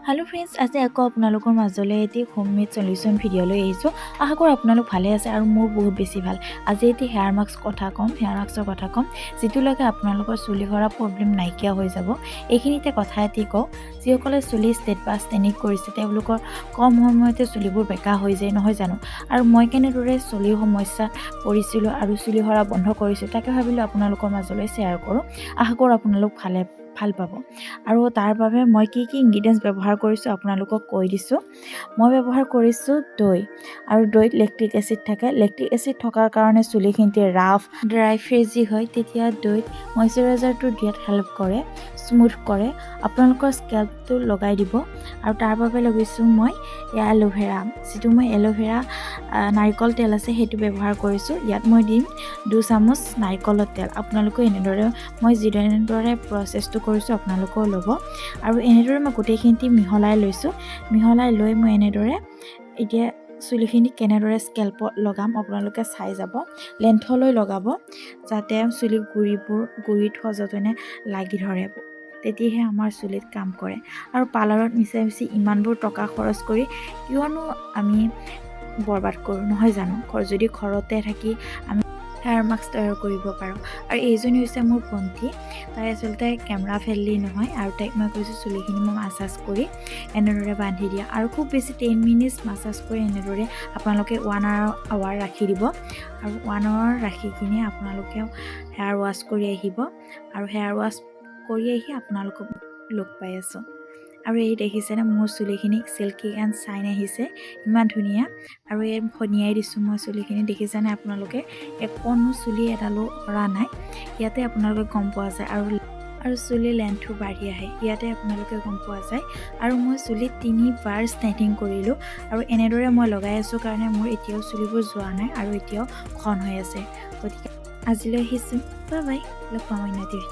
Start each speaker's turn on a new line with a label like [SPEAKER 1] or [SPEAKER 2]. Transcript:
[SPEAKER 1] Hello' friends, আজি আকৌ আপোনালোকৰ মাজলৈ এটি হোমমেড চলিউশ্যন ভিডিঅ' লৈ আহিছোঁ। আশা কৰোঁ আপোনালোক ভালে আছে আৰু মোৰ বহুত বেছি ভাল। আজি এটি হেয়াৰ মাস্ক কথা ক'ম, হেয়াৰ মাস্কৰ কথা ক'ম, যিটো লগাই আপোনালোকৰ চুলি সৰা প্ৰব্লেম নাইকিয়া হৈ যাব। এইখিনিতে কথা এটি কওঁ, যিসকলে চুলি ষ্ট্ৰেইট বা ষ্ট্ৰেইট কৰিছে, তেওঁলোকৰ কম সময়তে চুলিবোৰ বেকা হৈ যায়, নহয় জানো? আৰু মই কেনেদৰে চুলিৰ সমস্যা পৰিছিলোঁ আৰু চুলি সৰা বন্ধ কৰিছোঁ, তাকে ভাবিলোঁ আপোনালোকৰ মাজলৈ শ্বেয়াৰ কৰোঁ। আশা কৰোঁ আপোনালোক ভাল পাব। আৰু তাৰ বাবে মই কি কি ইনগ্ৰিডিয়েণ্টছ ব্যৱহাৰ কৰিছোঁ, আপোনালোকক কৈ দিছোঁ। মই ব্যৱহাৰ কৰিছোঁ দৈ আৰু দৈত লেক্টিক এচিড থাকে। লেক্টিক এচিড থকাৰ কাৰণে চুলিখিনিতে ৰাফ, ড্ৰাই, ফ্ৰিজি হয়। তেতিয়া দৈত মইশ্চাৰাইজাৰটো দিয়াত হেল্প কৰে, স্মুথ কৰে। আপোনালোকৰ স্কেল্পটো লগাই দিব। আৰু তাৰ বাবে লগাইছোঁ মই এল'ভেৰা, যিটো মই এল'ভেৰা নাৰিকল তেল আছে, সেইটো ব্যৱহাৰ কৰিছোঁ। ইয়াত মই দিম 2 চামুচ নাৰিকলৰ তেল। আপোনালোকেও এনেদৰে, মই যিদৰে প্ৰচেছটো কৰিছোঁ, আপোনালোকেও ল'ব। আৰু এনেদৰে মই গোটেইখিনি মিহলাই লৈছোঁ। মিহলাই লৈ মই এনেদৰে এতিয়া চুলিখিনি কেনেদৰে স্কেল্পত লগাম, আপোনালোকে চাই যাব। লেন্থলৈ লগাব, যাতে চুলিৰ গুৰিবোৰ গুৰিত সযতনে লাগি ধৰে। তেতিয়াহে আমাৰ চুলিত কাম কৰে। আৰু পাৰ্লাৰত মিছা মিছি ইমানবোৰ টকা খৰচ কৰি কিয়নো আমি বৰবাদ কৰোঁ, নহয় জানো, যদি ঘৰতে থাকি আমি হেয়াৰ মাস্ক তৈয়াৰ কৰিব পাৰোঁ? আৰু এইজনী হৈছে মোৰ ভণ্টি। তাই আচলতে কেমেৰা ফ্ৰেণ্ডলি নহয়। আৰু তাইক মই কৈছোঁ, চুলিখিনি মই মাছাজ কৰি এনেদৰে বান্ধি দিয়া। আৰু খুব বেছি 10 মিনিটছ মাছাজ কৰি এনেদৰে আপোনালোকে ওৱান আৱাৰ ৰাখি দিব। আৰু ওৱান আৱাৰ ৰাখি কিনে আপোনালোকেও হেয়াৰ ৱাছ কৰি আহিব। আৰু হেয়াৰ ৱাছ কৰি আহি আপোনালোকক লগ পাই আছোঁ। আৰু এই দেখিছেনে, মোৰ চুলিখিনি চিল্কি এণ্ড চাইন আহিছে, ইমান ধুনীয়া। আৰু এই ফনিয়াই দিছোঁ মই চুলিখিনি। দেখিছেনে আপোনালোকে? অকণো চুলি এডালো সৰা নাই। ইয়াতে আপোনালোকে গম পোৱা যায়। আৰু চুলিৰ লেন্থো বাঢ়ি আহে, ইয়াতে আপোনালোকে গম পোৱা যায়। আৰু মই চুলিত তিনিবাৰ ষ্ট্ৰেইটনিং কৰিলোঁ। আৰু এনেদৰে মই লগাই আছোঁ কাৰণে মোৰ এতিয়াও চুলিবোৰ যোৱা নাই আৰু এতিয়াও ঘন হৈ আছে। গতিকে আজিলৈ আহিছোঁ, বাই বাই, লগ পাম অন্য এটি ভিডিঅ'ত।